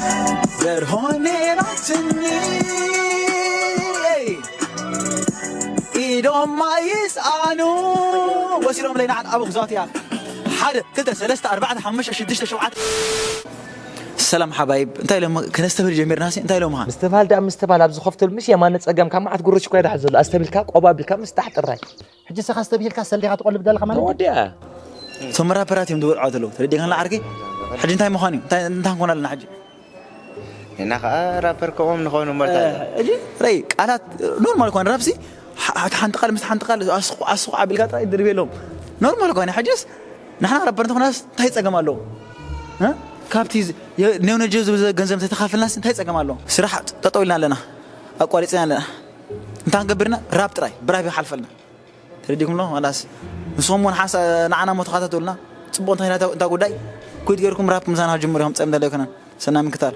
Verhone Ratini. Idoma is anu. Wasirom lena abu xzati ya. ሓደ ክልተ ሰለስተ ኣርባዕተ ሓሙሽተ ሽዱሽተ ሸውዓተ። ሰላም ሓባይብ፣ እንታይ ኢሎም ከነስተብህል ጀሚርናሲ? እንታይ ኢሎም? ምስትብሃል ደኣ ምስትብሃል ኣብ ዝኸፍተሉ ምስ የማነ ጸገም ካብ መዓት ጉርሽ እኮ ይዳሕ ዘሎ። ኣስተብሂልካ ቆባ ኣቢልካ ምስታሕ ጥራይ። ሕጂ ሰኻ ኣስተብሂልካ ሰሊኻ ትቆልብ ዘለኻ ማለት እዩ? ተወዲኣ። እቶም ራፐራት እዮም ዝበልዖ ዘለዉ። ተረዲእካና ዓርኪ? ሕጂ እንታይ ምዃን እዩ? እንታይ እንታይ ክንኮን ኣለና ሕጂ? ንሕና ኸዓ ራፐር ከምኦም ንኾኑ እምበር እንታይ? ሕጂ ረይ ቃላት ኖርማል እኳ ንራፕሲ ሓ- ሓንቲ ቃል ምስ ሓንቲ ቃል ኣስቑ ኣስቑ ኣቢልካ ጥራይ ድርቤሎም። ኖርማል እኳ ሕጅስ ንሕና ራፐር እንተኾናስ እንታይ ጸገም ኣለዎ? እ? ካብቲ ዝ- የ- ኔው ነጀ ዝብል ገንዘብ እንተተኻፈልናስ እንታይ ጸገም ኣለዎ? ስራሕ ጠጠው ኢልና ኣለና፣ ኣቋሪጽና ኣለና። እንታይ ክንገብርና? ራፕ ጥራይ ብራፕ ይሓልፈልና። ተረዲኩም ኣሎ ዋላስ? ንስኹም እውን ሓንሳ ንዓና እሞ ተኸታተሉና። ጽቡቕ እንተኾይና እታ እታ ጉዳይ ኩይት ገይርኩም ራፕ ምሳና ጀምሩ ኢኹም ጸም ደለ ኣይኮነን። ሰናይ ምክታል።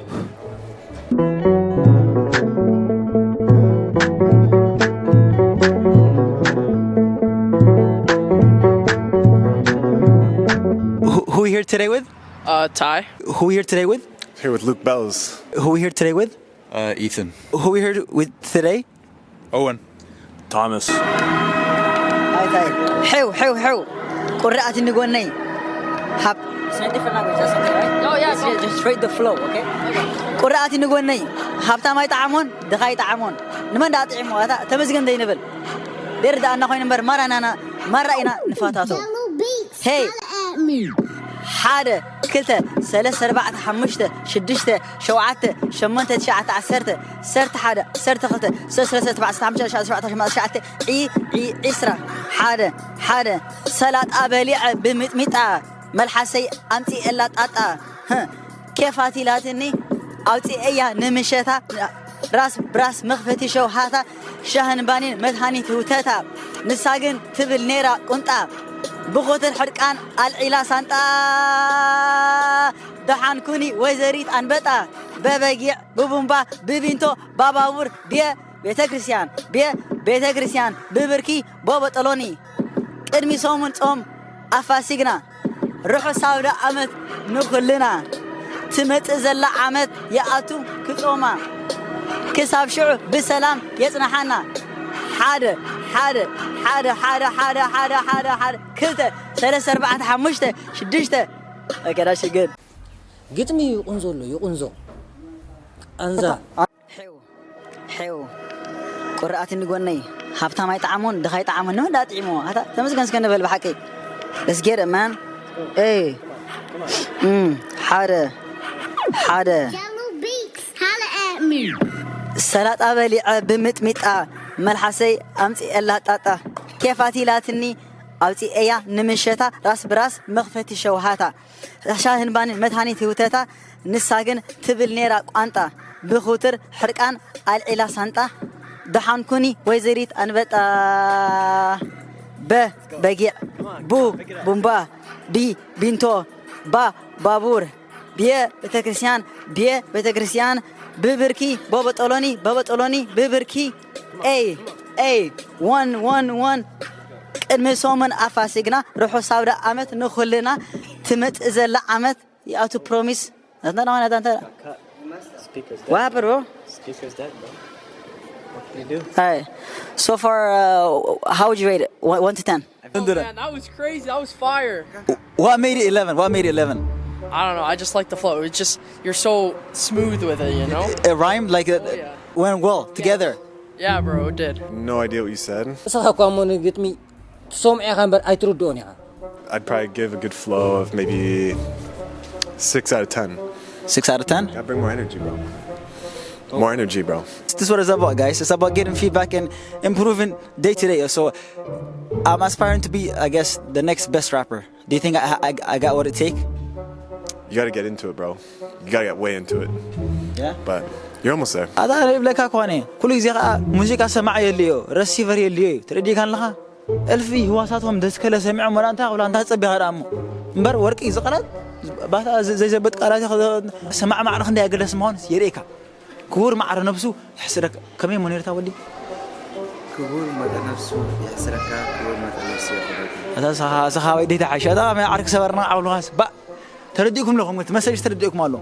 Who, who we here today with? Uh, Ty. Who we here today with? Here with Luke Bells. Who we here today with? Uh, Ethan. Who we here with today? Owen. Thomas. እንታይ? ሕው ሕው ሕው ቁርኣት ንጎነይ ሃብ It's not different language, that's okay, right? Oh, yeah, it's just, just read the flow, okay? ቁርኣት ንጎነይ ሃብታም ኣይጠዓሞን ድኻ ኣይጠዓሞን ንመን ደኣ ጥዒሞ ኣታ ተመስገን ዘይንብል ዴር ደኣ እናኮይኑ እምበር ማራ ናና ማራ ኢና ንፋታቶ Hey! ሓደ ክልተ ሰለስተ ኣርባዕተ ሓሙሽተ ሽዱሽተ ሸውዓተ ሸሞንተ ትሽዓተ ዓሰርተ ዓሰርተ ሓደ ዓሰርተ ክልተ ዓሰርተ ሰለስተ ዓሰርተ ኣርባዕተ ዓሰርተ ሓሙሽተ ዓሰርተ ሸውዓተ ዓሰርተ ትሽዓተ ዒ ዒ ዒስራ ሓደ ሓደ ሰላጣ በሊዐ ብሚጥሚጣ መልሓሰይ ኣምጺኤላ ጣጣ ህ ኬፍ ኣቲላትኒ ኣውጺኤያ ንምሸታ ራስ ብራስ መኽፈቲ ሸውሃታ ሻህን ባኒን መድሃኒት ህውተታ ንሳ ግን ትብል ነይራ ቁንጣ ብኹትን ሕርቃን ኣልዒላ ሳንጣ ደሓን ኩኒ ወይዘሪት ኣንበጣ በበጊዕ ብቡምባ ብቢንቶ ባባቡር ብየ ቤተ ክርስቲያን ብየ ቤተ ክርስቲያን ብብርኪ ቦበጠሎኒ ቅድሚ ሰሙን ጾም ኣፋሲግና ርሑስ ኣውደ ዓመት ንኹልና ትመጽእ ዘላ ዓመት ይኣቱ ክጾማ ክሳብ ሽዑ ብሰላም የጽንሓና ሓደ ሓደ ሓደ ሓደ ሓደ ሓደ ሓደ ሓደ ክልተ ሰለስተ ኣርባዕተ ሓሙሽተ ሽዱሽተ ኣገዳሽ ግን ግጥሚ ይቑንዞ ኣሎ ይቑንዞ ቃንዛ ሒው ሒው ቁርኣትኒ ጎነይ ሃብታም ኣይጠዓሞን ድኻ ኣይጠዓሞን ንመን ደኣ ጥዒምዎ ኣታ ተመስገን እስከ ንበል ብሓቂ Let's get it man Hey ሓደ ሓደ Yellow Beats, holla at me. ሰላጣ በሊዐ ብምጥሚጣ መልሓሰይ ኣምፂኤላ ጣጣ ኬፍ ኣቲላትኒ ኣውፂኤያ ንምሸታ ራስ ብራስ መኽፈቲ ሸውሃታ ሻህን ባንን መድሃኒት ህውተታ ንሳ ግን ትብል ነይራ ቋንጣ ብኹትር ሕርቃን ኣልዒላ ሳንጣ ደሓን ኩኒ ወይዘሪት ኣንበጣ በ በጊዕ ቡ ቡምባ ቢ ቢንቶ ባ ባቡር ብየ ቤተክርስትያን ብየ ቤተክርስትያን ብብርኪ በበጠሎኒ በበጠሎኒ ብብርኪ ኤይ ኤይ ወን ወን ወን ቅድሚ ሰሙን ኣፋሲግና ርሑስ ኣውደ ዓመት ንኹልና ትመጽእ ዘላ ዓመት ይኣቱ ፕሮሚስ What happened, bro? Hi. So far, uh, how would you rate it? One, one to ten. Oh, man, that was crazy. That was fire. What made it eleven? What made it eleven? I don't know. I just like the flow. It's just you're so smooth with it, you know? It rhymed like it Oh, yeah. went well together. Yeah, bro, it did. No idea what you said. ንስኻ እኳ እሞ ንግጥሚ ትሰምዖ ኢኻ እምበር ኣይትርድኦን ኢኻ I'd probably give a good flow of maybe six out of ten. Six out of ten. I bring more energy, bro. More energy, bro. This is what it's about, guys. It's about getting feedback and improving day to day. So I'm aspiring to be, I guess, the next best rapper. Do you think I, I, I got what it take? You gotta get into it, bro. You gotta get way into it. Yeah. But you're almost there. ኣታ ይብለካ ኮነ ኩሉ ግዜ ከዓ ሙዚቃ ሰማዕ የድልዮ ረሲቨር የድልዮ እዩ ትረዲእካ ኣለኻ እልፊ ህዋሳቶም ደስከለ ሰሚዖም ወላ እንታይ ክብላ እንታይ ክጸቢኻ ደኣ እሞ እምበር ወርቂ ዝቐላት ባታ ዘይዘበት ቃላት ሰማዕ ማዕረ ክንደይ ኣገዳሲ ምዃኑ የርእየካ ክቡር ማዕረ ነብሱ ይሕስረካ ከመይ እሞ ነርታ ወዲ ክቡር መጠ ነብሱ የሕስረካ ክቡር መጠ ነብሱ የኽብረካ ኣታ ሰኻ ሰኻ ወይ ዴታ ሓሻ ኣታ መ ዓርክ ሰበርና ዓውልኻስ ባ ተረዲእኩም ኣለኹም እቲ መሰጅ ተረዲእኩም ኣሎ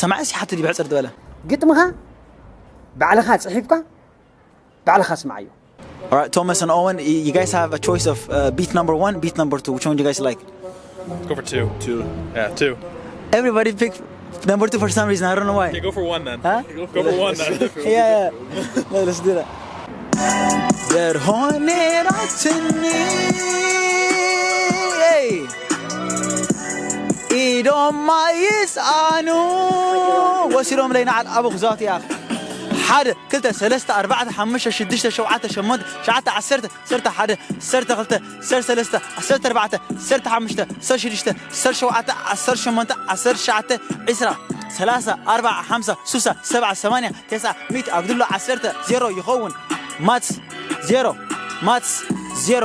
ሰማዒ ሲሓት ድዩ ብሕጽር ዝበለ? ግጥምኻ ባዕልኻ ጽሒፍካ ባዕልኻ ስምዓዮ። All right, Thomas and Owen, y- you guys have a choice of uh, beat number one, beat number two. Which one do you guys like? Go for two. Two. Yeah, two. Everybody pick number two for some reason. I don't know why. Okay, go for one then. Huh? Go for one then. Yeah, yeah. No, let's do that. That hornet to me. Hey. ኢዶም ኣይስኣኑ ወሲዶም ለይ ንዓል ኣቡ ክዛት ያኽ ሓደ ክልተ ሰለስተ ኣርባዕተ ሓሙሽተ ሽዱሽተ ሸውዓተ ሸሞንተ ትሽዓተ ዓሰርተ ዓሰርተ ሓደ ዓሰርተ ክልተ ዓሰርተ ሰለስተ ዓሰርተ ኣርባዕተ ዓሰርተ ሓሙሽተ ዓሰርተ ሽዱሽተ ዓሰርተ ሸውዓተ ዓሰርተ ሸሞንተ ዓሰርተ ትሽዓተ ዒስራ ሰላሳ ኣርባዓ ሓምሳ ሱሳ ሰብዓ ሰማንያ ተስዓ ሚእቲ ኣጉድሎ ዓሰርተ ዜሮ ይኸውን። ማትስ ዜሮ ማትስ ዜሮ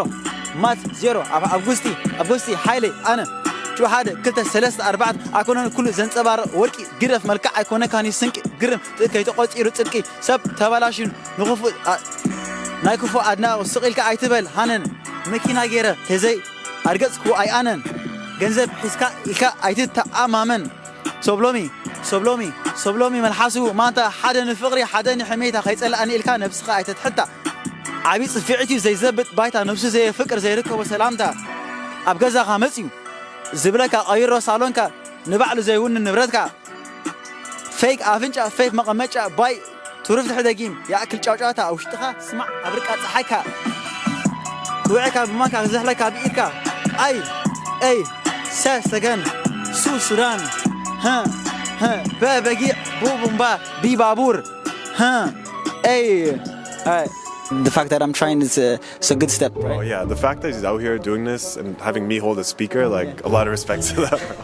ማትስ ዜሮ ኣብ ኣጉስቲ ኣጉስቲ ሓይለይ ኣነ ሽው ሓደ ክልተ ሰለስተ ኣርባዕተ ኣኮነን ኩሉ ዘንጸባርቕ ወርቂ ግደፍ መልክዕ ኣይኮነካን እዩ ስንቂ ግርም ትእከይ ተቖጺሩ ጽድቂ ሰብ ተባላሽዩ ንኽፉእ ኣ- ናይ ክፉእ ኣድናቑ ስቕ ኢልካ ኣይትበል ሃነን መኪና ገይረ ተዘይ ኣርገጽኩ ኣይኣነን ገንዘብ ሒዝካ ኢልካ ኣይትተኣማመን ሶብሎሚ ሶብሎሚ ሶብሎሚ መልሓሱ ማንታ ሓደ ንፍቕሪ ሓደ ንሕሜታ ከይጸላእኒ ኢልካ ነብስኻ ኣይተትሕታ ዓብዪ ጽፍዒት እዩ ዘይዘብጥ ባይታ ነብሱ ዘየፍቅር ዘይርከቦ ሰላምታ ኣብ ገዛኻ መጽዩ ዝብለካ ቀይሮ ሳሎንካ ንባዕሉ ዘይውንን ንብረትካ ፌክ ኣፍንጫ ፌክ መቐመጫ ባይ ትሩፍ ድሕሪ ደጊም ይኣክል ጫውጫታ ኣብ ውሽጥኻ ስማዕ ኣብ ርቃ ፀሓይካ ክውዕካ ብማንካ ክዘሕለካ ብኢድካ ኣይ ኤይ ሰ ሰገን ሱ ሱዳን ሀ ሀ በበጊዕ ቡቡምባ ቢባቡር ሀ ኤይ All right. The fact that I'm trying is a, is a good step, Oh right? Yeah, the fact that he's out here doing this and having me hold a speaker, like a lot of respect to that, bro.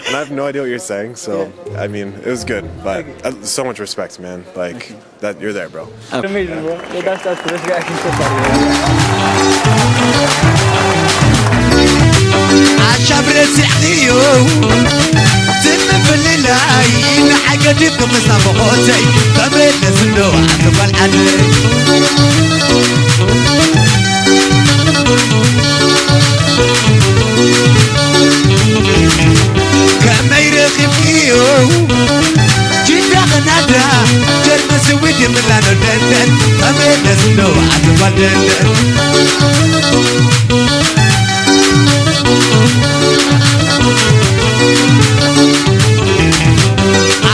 And I have no idea what you're saying, so I mean, it was good, but uh, so much respect, man. Like that, you're there, bro. Amazing, bro. That's that's the best reaction so far. ኣሻብ ረሲዕኽዮ ትምፍልላይ ንዓገዲፍ ክምሳብኾተይ ተመለስ እንዶ ኣትጓል ዓደይ ከመይ ረኺብክዮ ጅዳ ኸናዳ ጀርመን ስዊድ ምላኖ ደንደን ተመለስ እንዶ ኣትጓል ደንደን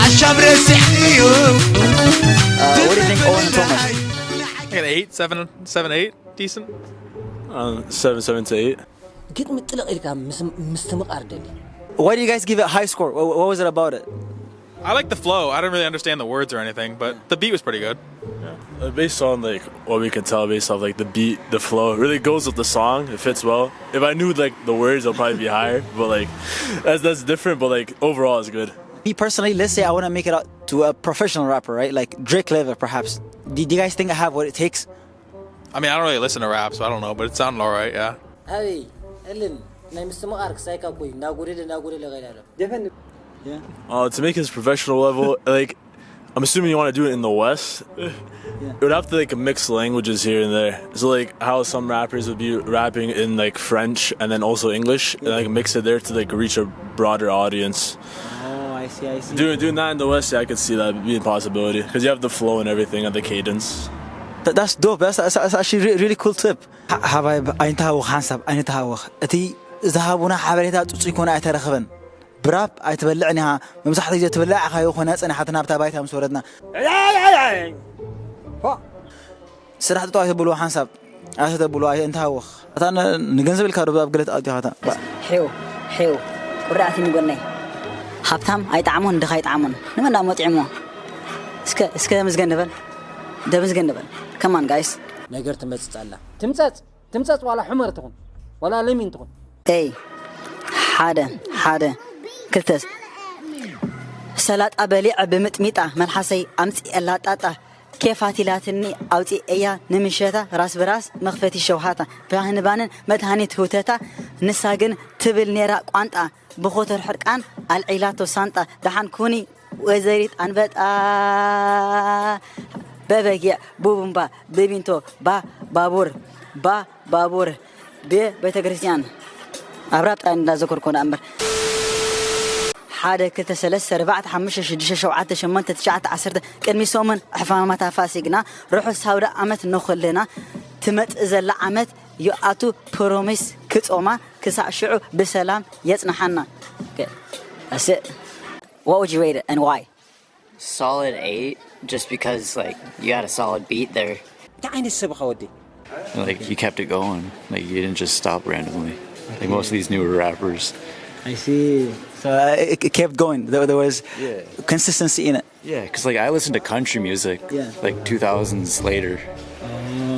ኣሻብ ረሲዕኽዮ Uh, what do you think, Owen and Thomas? Like an eight, seven, seven, eight, decent. Um, seven, seven to eight. ግጥሚ ጥልቕ ኢልካ ምስ- ምስትምቓር ደሊ Why do you guys give it a high score? What, what was it about it? I like the flow. I didn't really understand the words or anything, but the beat was pretty good. Uh, Based on like what we can tell, based off like the beat, the flow, it really goes with the song. It fits well. If I knew like the words, it'll probably be higher. But like that's that's different. But like overall, it's good. Me personally, let's say I want to make it out to a professional rapper, right? Like Drake level, perhaps. Do, do you guys think I have what it takes? I mean, I don't really listen to rap, so I don't know, but it sounded all right, yeah. ኣበይ እልን ናይ ምስትምቓር ክሳይካ ኮይ እናጎደለ እናጎደለ ኸይዳ ኣሎ Uh, to make his professional level, like I'm assuming you want to do it in the West. It would have to like mix languages here and there. So like how some rappers would be rapping in like French and then also English and like mix it there to like reach a broader audience. Oh, I see, I see. Doing doing that in the West, yeah, I could see that being a possibility because you have the flow and everything and the cadence. Th- that's dope. That's, that's, that's actually re- really cool tip. Have I? ኣይንተሃወኽ ሓንሳብ ኣይንተሃወኽ እቲ ዝሃቡና ሓበሬታ ፅፁይ ኮነ ኣይተረኽበን ብራፕ ኣይትበልዕን ኢኻ መብዛሕትኡ ግዜ ትበልዕ ኢኻ ይኾነ ፀኒሓትና ኣብታ ባይታ ምስ ወረድና ስራሕ ጥጠው ኣይተብልዎ ሓንሳብ ኣይተተብልዎ ኣይ- እንተሃወኽ ኣታ ን- ንገንዘብ ኢልካ ዶ ኣብ ገለ ትኣትዮ ኸታ ሒው ሒው ቁራኣት ንጎነይ ሃብታም ኣይጣዕሞን ድኻ ኣይጣዕሞን ንመን ዳ መጢዕሞ እስከ እስከ ምስገን ንበል ደምስገን ንበል ከማን ጋይስ ነገር ትመፅፅ ኣላ ትምፀፅ ትምፀፅ ዋላ ሑመር ትኹን ዋላ ለሚን ትኹን ኤይ ሓደ ሓደ ክልተስ ሰላጣ በሊዐ ብምጥሚጣ መልሓሰይ ኣምፅኤላ ጣጣ ኬፍ ኣቲላትኒ ኣውፂኤያ ንምሸታ ራስ ብራስ መኽፈቲ ሸውሃታ ባህንባንን መድሃኒት ህውተታ ንሳ ግን ትብል ኔራ ቋንጣ ብኾተር ሕርቃን ኣልዒላቶ ሳንጣ ደሓን ኩኒ ወይዘሪት ኣንበጣ በበጊዕ ብቡምባ ብቢንቶ ባ ባቡር ባ ባቡር ብቤተክርስትያን ኣብ ራብጣ እንዳዘከርኮና እምበር ሓደ ክልተ ሰለስተ ኣርባዕተ ሓሙሽተ ሽዱሽተ ሸውዓተ ሸሞንተ ትሽዓተ ዓሰርተ ቅድሚ ሰሙን ሕፋማት ኣፋሲግና ርሑስ ኣውደ ዓመት ንኹልና። ትመጽእ ዘላ ዓመት ዮኣቱ ፕሮሚስ ክጾማ ክሳዕ ሽዑ ብሰላም የጽንሓና። Okay. That's it. What would you rate it and why? Solid eight, just because like you had a solid beat there. እንታይ ዓይነት ሰብ ኢኻ ወዲ? Like you kept it going. Like you didn't just stop randomly. Like most of these newer rappers. I see. So uh, it, it kept going. There, there was consistency in it. Yeah, because like I listened to country music Yeah. like two thousands later.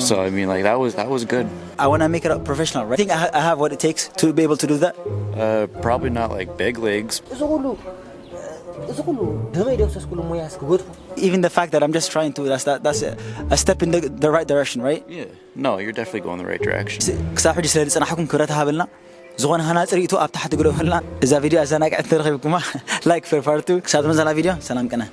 So I mean, like that was that was good. I want to make it a professional. Right? I think I, ha- I have what it takes to be able to do that. Uh, probably not like big leagues. እዚ ኩሉ እዚ ኩሉ ደመይ ደምሰስ ኩሉ ሞያስ ክገድፎ Even the fact that I'm just trying to, that's, that, that's a, a step in the, the right direction, right? Yeah. No, you're definitely going the right direction. ክሳብ ሕጂ ስለ ዝፅናሕኩም ክብረት ሃበልና። ዝኾነ ሃናፂ ርእይቶ ኣብ ታሕቲ ግደፉልና። እዛ ቪድዮ ኣዘናግዕቲ እንተረኺብኩማ like for part two። ክሳብ ዝመፅኣና ቪድዮ ሰላም ቅነ።